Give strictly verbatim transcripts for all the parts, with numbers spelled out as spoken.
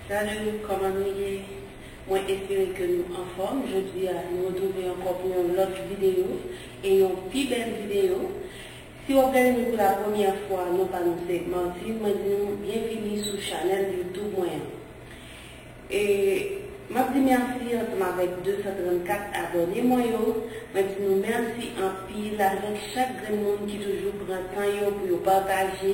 Salut, kòman nou ye? Mwen espere ke nou anfòm. Jodi a, nou retwouve ankò pou yon lòt videyo e yon pi bèl videyo. Si w ap gade nou pou la premyè fwa, non pa nou se Martine, mwen di nou byenvini sou chanèl YouTube mwen an. E m ap di mèsi ansanm avèk de san trannkat abòne mwen yo. Mwen di nou mèsi anpil avèk chak grenn moun ki toujou pran tan yo pou yo pataje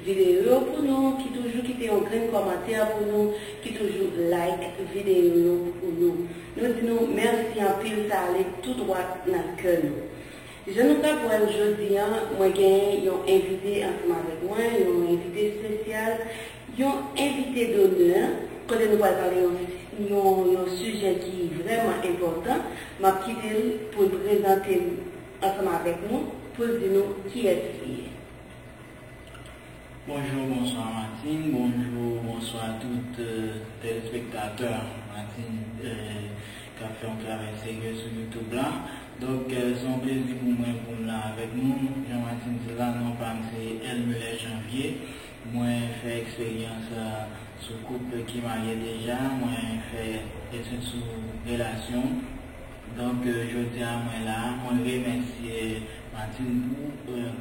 videyo yo pou nou, ki toujou kite yon grenn kòmantè pou nou, ki toujou like videyo yo pou nou. Nou di nou mèsi anpil, sa ale tou dwat nan kè nou. Jan nou ka wè l jodi a, mwen gen yon envite ansanm avèk mwen, yon envite espesyal, yon envite donè, kote nou pral pale yon, yon, yon sijè ki vrèman enpòtan. M ap kite l pou l prezante l ansanm avèk nou, pou l di nou kiyès li ye. Bonjou, bonswa Martine, bonjou, bonswa tout euh, telespektatè Martine euh, k ap fè yon travay serye sou YouTube la. Donk, euh, se yon plezi pou mwen pou m la avèk nou. Jan Martine di la, non pa m se Elmuler Janvier. Mwen fè eksperyans euh, sou koup ki marye deja. Mwen fè etid sou relasyon. Donk, euh, jodi a mwen la, mwen remèsye Martine pou euh,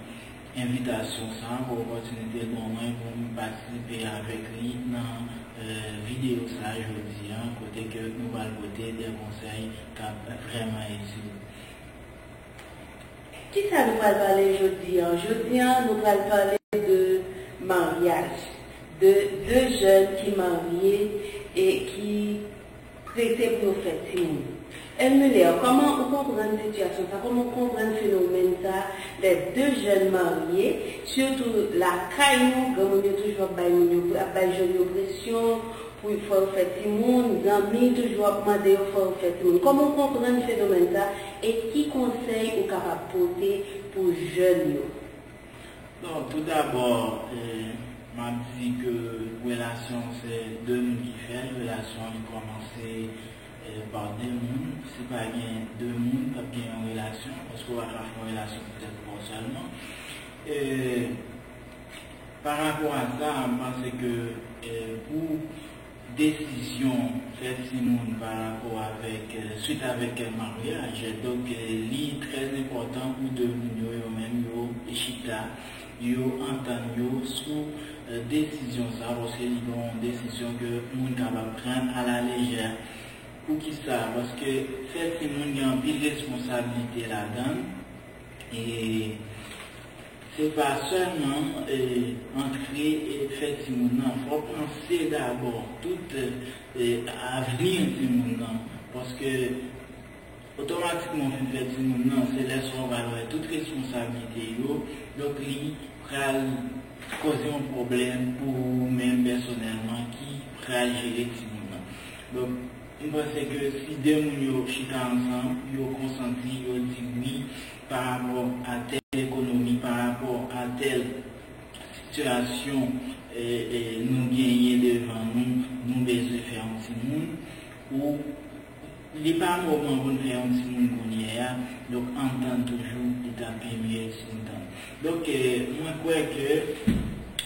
envitasyon sa a, pou opòtinite l ban mwen pou m patisipe avèk li nan euh, videyo sa a jodi a, kote ke nou pral pote de konsèy k ap vrèman itil. Kisa nou pral pale jodi a? Jodi a, nou pral pale de maryaj, de de jèn ki marye e ki prete pou yo fè timoun. Elmuler, kòman ou konprann sitiyasyon sa? Kòman ou konprann fenomèn sa? Lè de jèn marye, sitou lakay nou, granmoun yo toujou ap bay moun yo, ap bay jèn yo presyon pou fè yo fè timoun, zanmi toujou ap mande yo fè yo fè timoun. Kòman ou konprann fenomèn sa e ki konsèy ou kapab pote pou jèn yo? Bon, tou dabò, eh, m ap di ke relasyon se de moun ki fè l, relasyon li kòmanse eh, pa de moun. Si pa gen de moun, p ap gen yon relasyon, paske w pa ka fè yon relasyon pou tèt pa w sèlman. Eh, pa rapò a sa, m panse ke eh, pou desizyon fè timoun pa rapò avèk, eh, swit avèk maryaj, donk eh, li trè enpòtan pou de moun yo, yo menm yo chita, yo antann yo sou eh, desizyon sa, paske li pa yon desizyon ke moun kapab pran alalejè. Poukisa? Paske fè timoun gen anpil responsablite ladan l. E se pa sèlman eh, antre e fè timoun nan. Fò w panse dabò tout eh, avni timoun nan. Paske otomatikman w fin fè timoun nan, se lè sa w pral wè tout responsablite yo. Donk, li pral koze yon pwoblèm pou ou menm pèsonèlman ki pral jere timoun nan. Donk, m panse ke si de moun yo chita ansanm, yo konsanti, yo di wi pa rapò a tèl ekonomi, pa rapò a tèl sitiyasyon eh, eh, nou genyen devan nou, nou bezwen fè yon timoun, ou li pa moman pou n fè yon timoun kounye a, donk antann toujou, li t ap pi mye si n tann. Donk, eh, mwen kwè ke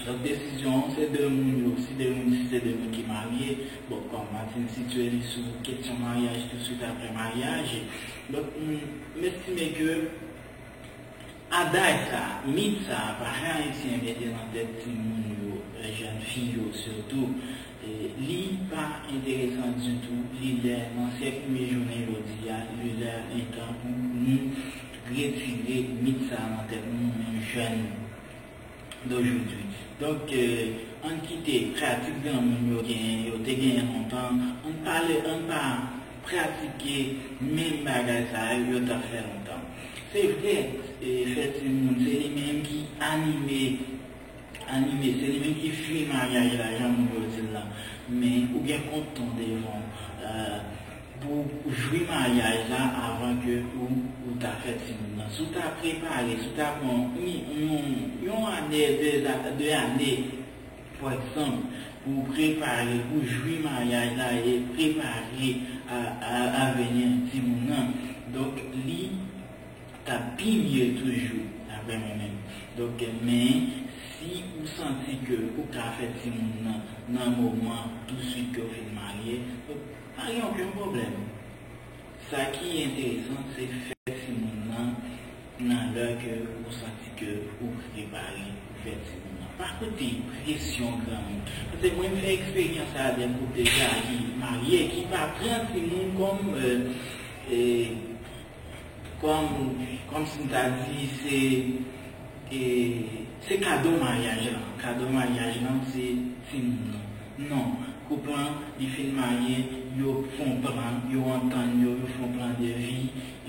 donk desizyon an se de moun yo, si de moun, si se de moun ki marye, bon, kòm Martine sitye li sou kesyon maryaj touswit apre maryaj, donk m, m estime ke adaj sa, mit sa, paran ayisyen mete nan tèt timoun yo, eh, jèn fi yo sitou, eh, li pa enteresan ditou, li lè nan syèk nou ye jounen jodi a, li lè li tan pou nou retire mit sa nan tèt nou, nou menm jèn dojodi. Donk, eh, ann kite pratik granmoun yo genyen, yo te genyen lontan, ann pa, ann pa pratike menm bagay sa yo yo t ap fè lontan. Se vre, eh, fè timoun, se li menm ki anime, anime, se li menm ki jwi maryaj la, jan moun yo di l lan. Men, ou gen kont ton devan w, eh, pou w jwi maryaj la avan ke ou, ou ta fè timoun nan. Si w ta prepare, si w ta pran yon, yon, yon ane, de, de ane, pa egzanp, pou w prepare, pou w jwi maryaj la e prepare a, a, avni timoun nan. Donk, li t ap pi mye toujou, daprè mwen menm. Donk, men, si si ou santi ke ou ka fè timoun nan nan moman touswit ke w fin marye, donk, pa gen okenn pwoblèm. Sa ki enteresan, se fè timoun nan nan lè ke ou santi ke ou prepare pou fè timoun nan. Pa koute presyon granmoun. Paske mwen, m fè eksperyans sa a de kote sa ki marye, ki pa pran timoun kòm, e, e, kòm, kòm si m ta di se, e, se kado maryaj lan. Kado maryaj lan, se timoun nan. Non, koup lan, li fin marye, yo fè yon plan, yo antann yo, yo fè yon plan de vi,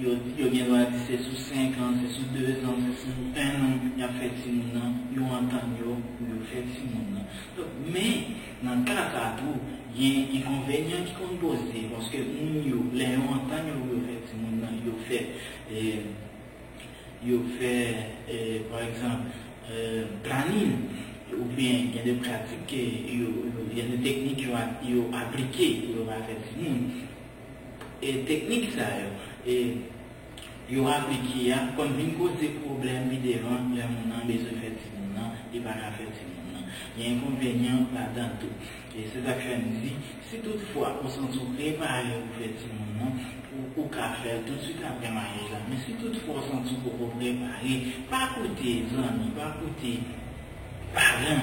yo, yo gen dwa di se sou senk an, se sou de zan, se sou en an, y ap fè timoun nan, yo antann yo pou yo fè timoun nan. Donk, men, nan ka sa tou, gen enkonvenyan ki konn poze, paske moun yo, lè yo antann yo pou yo fè timoun nan, yo fè, e, yo fè, e, pa egzanp, e, planin, oubyen gen de pratik ke yo, yo, gen de teknik yo, a- yo aplike pou yo pa fè timoun. E teknik sa yo, e, yo aplike a konn vin koze pwoblèm pi devan lè moun nan bezwen fè timoun nan, li pa ka fè timoun nan. Gen enkonvenyan ladan tou. E se sa k fè m di, si toutfwa ou santi w prepare pou fè timoun nan, ou, ou ka fè l toutswit apre maryaj la. Men si toutfwa ou santi w poko prepare, pa koute zanmi, pa koute paran.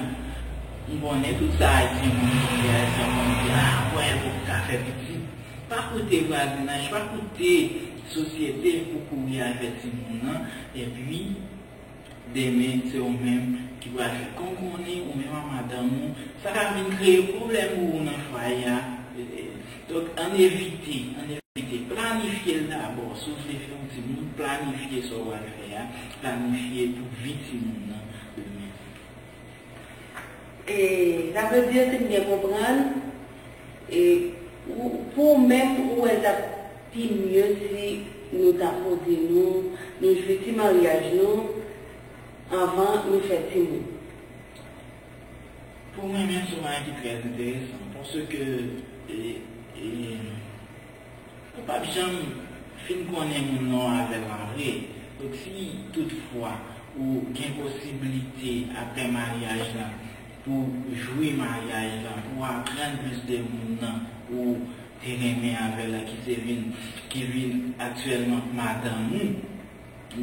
M konnen tout sa Ayisyen konn di, Ayisyen konn di, a, wè, ou poko ka fè pitit. Pa koute vwazinaj, pa koute sosyete pou kouri al fè timoun nan. Epi, demen, se ou menm ki pral fè. Kon w konnen, ou menm ak madanm ou, sa ka vin kreye pwoblèm pou ou nan fwaye a. E, e, donk, ann evite, ann evite. Planifye l dabò. Si w vle fè yon timoun, planifye sa w pral fè a. Planifye pou vi timoun nan demen. E, sa vle di, si m byen konprann, e, ou, pou ou menm, ou wè l t ap pi mye si nou ta poze nou, nou jwi ti maryaj nou anvan nou fè timoun. Pou mwen menm, se yon bagay ki trè enteresan, paske, e, e, ou p ap janm fin konnen moun nan w avè l an vre. Donk, si toutfwa ou gen posiblite apre maryaj la pou jwi maryaj la, pou aprann plis de moun nan ou te renmen avè l la, ki se vin, ki vin aktyèlman madanm ou,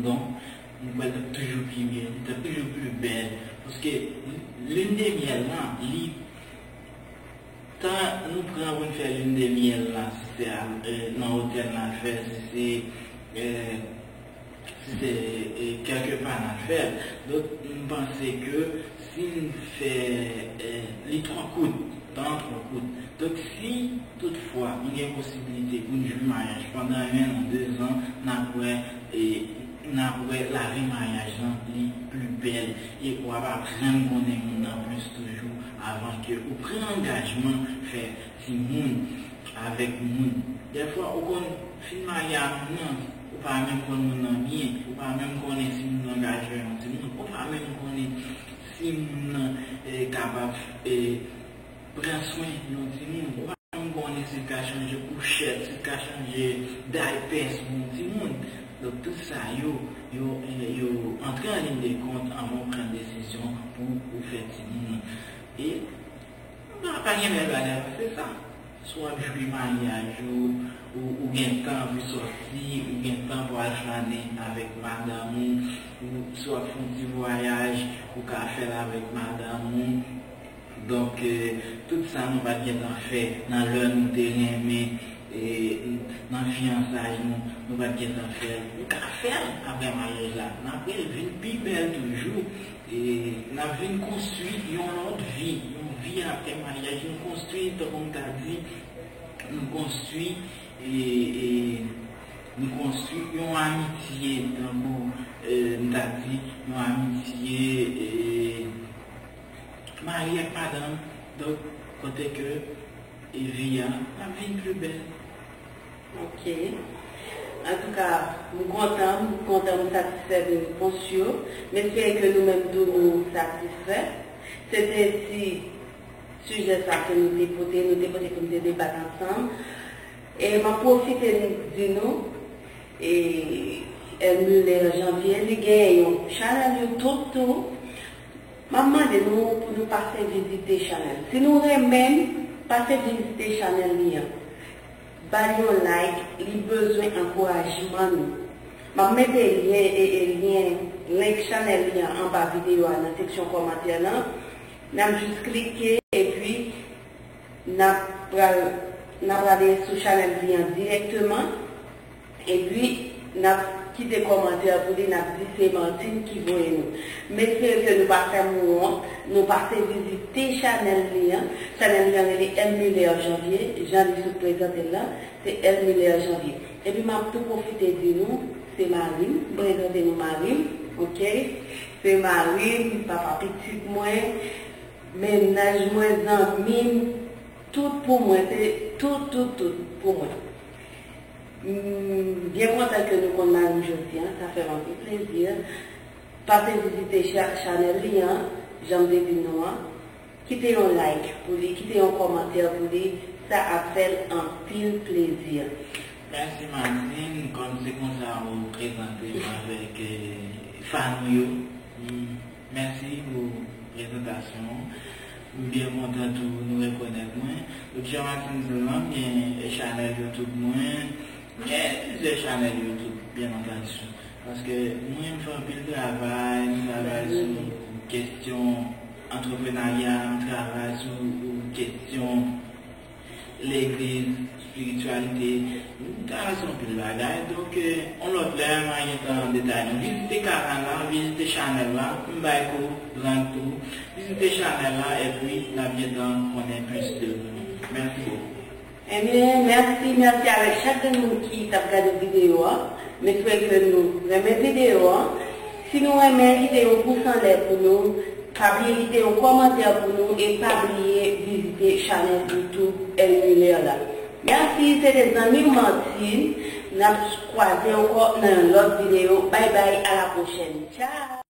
donk, m kwè l t ap toujou pi byen, li t ap toujou pi bèl. Paske lune de miel lan, li, tan nou pran pou n fè lune de miel la, si se al, e, nan otèl n al fè, si se, e, si se, e, kèlke pa n al fè l. Donk, m panse ke si n fè, e, li twò kout, tan an twò kout. Donk, si toutfwa nou gen posiblite pou n jwi maryaj pandan en an, de zan, n ap wè, e, n ap wè lavi maryaj lan li pi bèl. E w ap aprann konnen moun nan plis toujou avan ke ou pran angajman fè timoun avèk moun. Dèfwa, ou konn fin marye a moun nan, ou pa menm konn moun nan byen, ou pa menm konnen si moun nan ka jwenn yon timoun, ou pa menm konnen si moun nan, e, kapab, e, pran swen yon timoun, ou pa menm konnen si l ka chanje kouchèt, si l ka chanje daypès pou yon timoun. Donk, tout sa yo, yo, e, yo antre an liy de kont anvan w pran desizyon pou ou fè timoun nan. E Pa, pa gen bèl bagay pase sa. Si w ap jwi maryaj ou, ou, ou gen tan pou sòti, ou gen tan pou al flane avèk madanm ou, ou si w ap fè yon ti vwayaj, ou ka fè l avèk madanm ou. Donk, e, tout sa nou pa t gentan fè nan lè nou te renmen, e, nan fiyansay nou, nou pa t gentan fè l. Nou ka fè l apre maryaj la. N ap wè l vin pi bèl toujou. E n ap vin konstwi yon lòt vi, yon vi apre maryaj. Nou konstwi, tankou m ta di, nou konstwi, e, e, nou konstwi yon amitye, tankou, e, m ta di, yon amitye, e, mari ak madanm. Donk, kote ke, e, vi a ap vin pi bèl. Ok. Antouka, m kontan, m kontan, m satisfè de repons yo. M espere ke nou menm tou nou satisfè. Se te ti sijè sa ke nou te pote, nou te pote pou n te debat ansanm. E m ap pwofite di nou, e, Elmuller Janvier, li gen yon chanèl YouTube tou. M ap mande nou pou nou pase vizite chanèl. Si nou renmen l, pase vizite chanèl li an. Ba l yon like, li bezwen ankourajman nou. M ap mete lyen e, e lyen link chanèl li an anba videyo a nan seksyon kòmantè lan. N ap jis klike epi n ap pral, n ap prale sou chanèl li an dirèkteman. Epi, n ap kite kòmantè pou li, n ap di se Martine ki voye nou. M espere ke nou pa fè m wont, nou pase vizite chanèl li an. Chanèl li an rele L Muller Janvier, jan li sot prezante l lan, se L Muller Janvier. Epi m ap tou pwofite di nou, se mari m, m prezante nou mari m, oke? Se mari m, papa pitit mwen, mennaj mwen, zanmi m, tout pou mwen, se tout, tout, tout pou mwen. M byen kontan ke nou konn mari m jodi a, sa fè m anpil plezi. Pase vizite cha-, chanèl li an, jan m te di nou an. Kite yon like pou li, kite yon kòmantè pou li, sa ap fè l anpil plezi. Mèsi Martine, kòm se konsa ou prezante m avèk, eh, fan ou yo. M Mèsi pou prezantasyon an. M byen kontan tou nou rekonèt mwen. Donk, jan Martine di l lan, m gen chanèl YouTube mwen. M gen plizyè chanèl YouTube, byen antandi. Paske mwen, m fè anpil travay, m travay sou kesyon antreprenarya, m travay sou kesyon legliz, espirityalite, m travay sou anpil bagay. Donk, eh, yon lòt lè, m a gentan detay nou. Vizite kanal la, vizite chanèl la, m bay kou, rank tou. Vizite chanèl la, epi n ap gentan konnen plis de nou. Mèsi bokou. Ebyen, mèsi, mèsi avèk chak de moun ki t ap gade videyo a. M espere ke nou renmen videyo a. Si nou renmen, kite yon pous anlè pou nou. Pa bliye kite yon kòmantè pou nou e pa bliye vizite chanèl YouTube L Muller la. Mèsi, se te zanmi w Martine. N ap kwaze ankò nan yon lòt videyo. Bay bay, a la pwochèn. Tchao!